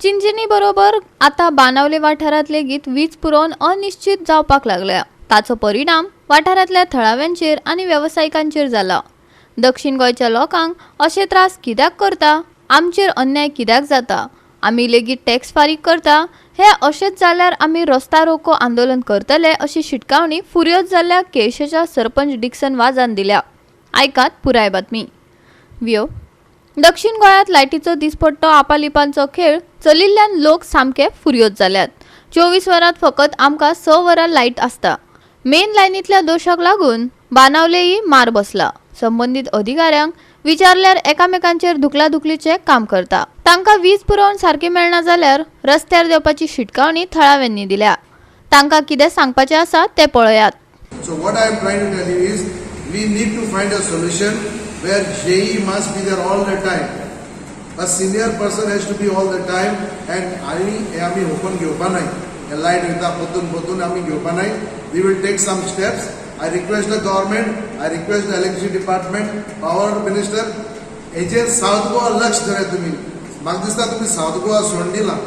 चिंचणी बरोबर आतां बाणावले वाठारांत लेगीत वीज पुरवण अनिश्चित जावपाक लागल्या. ताचो परिणाम वाठारांतल्या थळाव्यांचेर आनी वेवसायिकांचेर जाला. दक्षिण गोंयच्या लोकांक अशे त्रास कित्याक करता? आमचेर अन्याय कित्याक जाता? आमी लेगीत टॅक्स फारीक करता. हे अशेंच जाल्यार आमी रस्ता रोको आंदोलन करतले, अशी शिटकावणी फुर्योज जाल्ल्या केळशेच्या सरपंच डिक्सन वाजान दिल्या. आयकात पुराय बातमी. वियो दक्षिण गोंयांत लायटीचो दिसपट्टो आपालिपांचो खेळ चलिल्ल्यान लोक सामके फुर्योज जाल्यात. 24 वरांत फकत आमकां 6 वरां लायट आसता. मेन लायनींतल्या दोशाक लागून बाणावलेय मार बसला. संबंदीत अधिकाऱ्यांक विचारल्यार एकामेकांचेर धुकलाधुकलीचें काम करता. तांकां वीज पुरवण सारकी मेळना जाल्यार रस्त्यार देंवपाची शिटकावणी थळाव्यांनी दिल्या. तांकां कितें सांगपाचें आसा तें पळयात. So what I am trying to tell you is, we need to find a solution where JE must be there all the time. A senior person has to be all the time and आमी हे आमी open घेवपा नाय. हे light वयता परतून परतून, आमी घेवपा नाय. We will take some steps. I request the government, I request the electricity department, power minister, हेजेर सावथ गोवा लक्ष धराय तुमी. म्हाका दिसता तुमी सावथ गोवा सोडून दिला.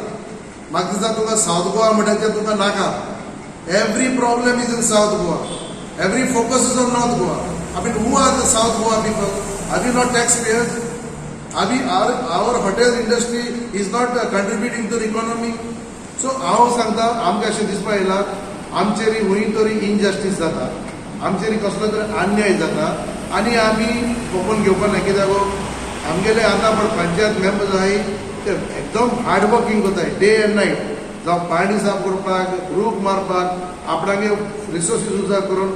म्हाका दिसता तुका सावथ गोवा म्हणटाचे तुका नाका. Every problem is in South Goa. Every focus is on North Goa. I mean, who are the South Goa people? Are we not taxpayers? Are we, our hotel industry is not contributing to the economy? So हांव सांगता, आमकां अशें दिसपा येयला, आमचेर खंय तरी injustice जाता, आमचेर कसलो तरी अन्याय जाता आनी आमी ओपन घेवपा ना. कित्याक आमगेले आतां पण पंचायत मेंबर्स आहाय ते एकदम हार्ड वर्किंग करताय डे अँड नायट. जावं पाणी साफ करपाक, रूख मारपाक, आपणागे रिसोर्सीस यूज करून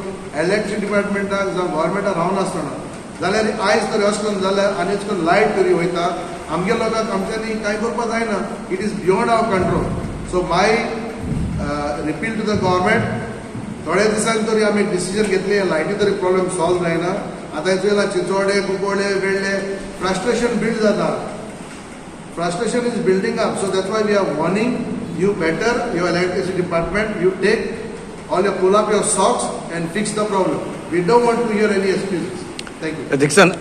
इलेक्ट्रिक डिपार्टमेंटाक जावं गव्हर्मेंटाक रावनासतना जाल्यार आयज तरी अशें करून जाल्यार आनी अशें करून लायट तरी वयता, आमगे लोकांक आमच्यांनी कांय करपाक जायना. It is beyond our control. So my appeal to the government, थोड्या दिसांनी तरी आमी डिसिजन घेतली, लायटी तरी प्रॉब्लेम सॉल्व जायना. आतां चोयला, चिंचोडे, कुंकळ्ळे, वेळ्ळे फ्रस्ट्रेशन बिल्ड जाता. Frustration is building up. So that's why we are warning you better, your electricity department, you take all your pull up your socks and fix the problem. We don't want to hear any excuses. Thank you. Dixon,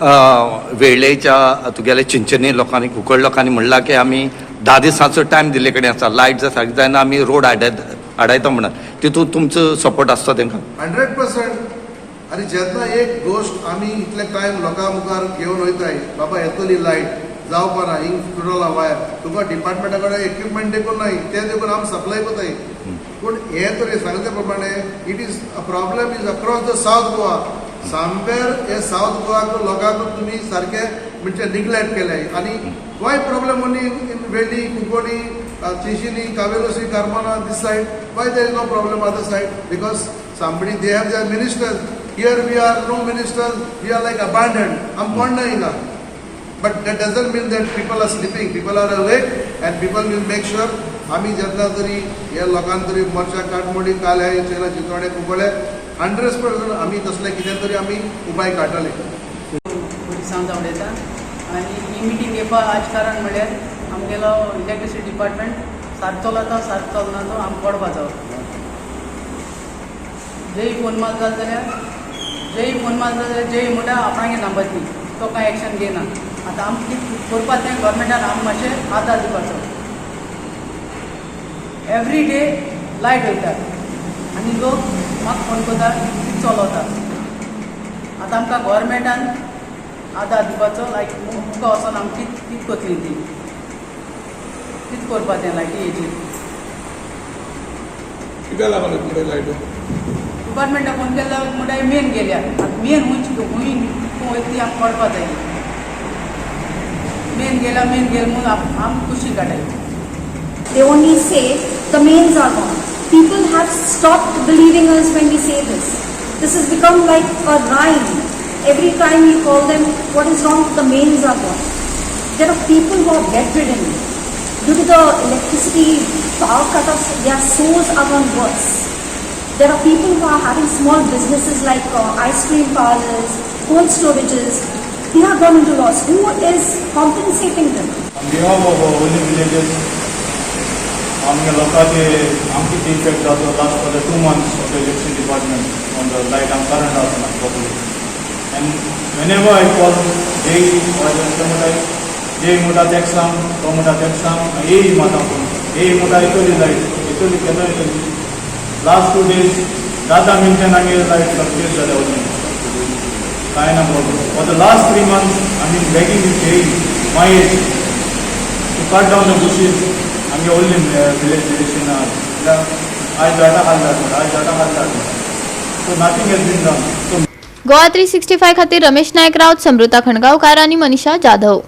वेळ्ळेच्या तुगेले चिंचणी लोकांनी, कुंकळ लोकांनी म्हणलां की आमी 10 दिसांचो time दिल्ले कडेन आसा, लायट जर सारकी जायना आमी रोड आडायता म्हणून. तितून तुमचो सपोर्ट आसता तांकां? 100%. आनी जेन्ना एक गोश्ट आमी इतले टायम लोकां मुखार घेवन वयताय, बाबा येतली लायट जावपा ना, हिंग तुटला वायर, तुका डिपार्टमेंटा कडेन इक्विपमेंट देखून नाय, ते देखून आमी सप्लाय करताय. पूण हे तरी सांगले प्रमाणे it is a problem is across the South Goa. Somewhere हे सावथ गोवाक लोकांक तुमी सारके म्हणजे निग्लेक्ट केले. आनी why problem only in Velli, Cuncolim, Chinchinim, Cavelossim, Carmona, this side? Why there is no problem other side? Because somebody, they have their ministers. Here we are no ministers, we are like abandoned. आम कोण ना हिंगा. But that doesn't mean that people are sleeping. People are awake and people will make sure. आमी जेन्ना तरी हे लोकांक तरी मोर्चा काटमोडी काल हे चेला चिंचोणे कुंकळे 100% आमी तसले कितें तरी आमी उपाय काडटले. पुलिसांक जावन उलयता आनी ही मिटींग घेवपाक आज कारण म्हणल्यार आमगेलो इलेक्ट्रिसिटी डिपार्टमेंट सारको चलता, सारको चलना तो आमकां कळपाचो. जेई फोन मारता जाल्यार, जेई फोन मारता जाल्यार जेई म्हणटा आपणागे नंबर दी, तो कांय एक्शन घेयना. आतां आमकां कितें करपा तें गव्हर्मेंटान आमकां मातशें आदार दिवपाचो. एवरी डे लायट वयता आनी लोक म्हाका फोन करता, कितें चलता. आतां आमकां गव्हर्मेंटान आदार दिवपाचो, लायक मुखार वचोन आमकां कित कित करतली ती, कित करपा तें लायटी हेजेर. कित्याक लागून तुमकां लायट? डिपार्टमेंटाक फोन केल्यार म्हणटा मेन गेल्या. आतां मेन खंय खंय वयता ती आमकां कळपा जाय. मेन गेल्या, मेन गेल म्हणून आम कुशीक काडाय. They only say the mains are gone. People have stopped believing us when we say this. This has become like a rhyme. Every time you call them, what is wrong? The mains are gone. There are people who are bedridden. Due to the electricity power cut-offs, their sores are gone worse. There are people who are having small businesses like ice cream parlors, cold storages. They are gone into loss. Who is compensating them? On behalf of our holy villagers, आमगे लोकांचे आमकां कितें effect जातो last for the 2 months of the electricity department on the light, आम current आसना properly, and whenever I call JE or ते म्हणटाय जे म्हणटा तेका सांग, तो म्हणटा तेका सांग, येई माता फोन येई म्हणटा, येतली लायट, येतली, केन्ना येतली? लास्ट 2 डेज 10 10 मिनटान आमगे लायट सर्विस जाल्या वचून. कांय ना problem. For the last 3 months I been begging you JE Mahesh to cut down the bushes आमगे ओल्ली विलेज डिरेक्शन. आयज झाडां खालतात म्हणटा, आयज झाडां खालतात म्हणटा. So nothing has been done, so Goa 365 खातीर रमेश नायक राऊत, समृता खणगावकार आणि मनीषा जाधव.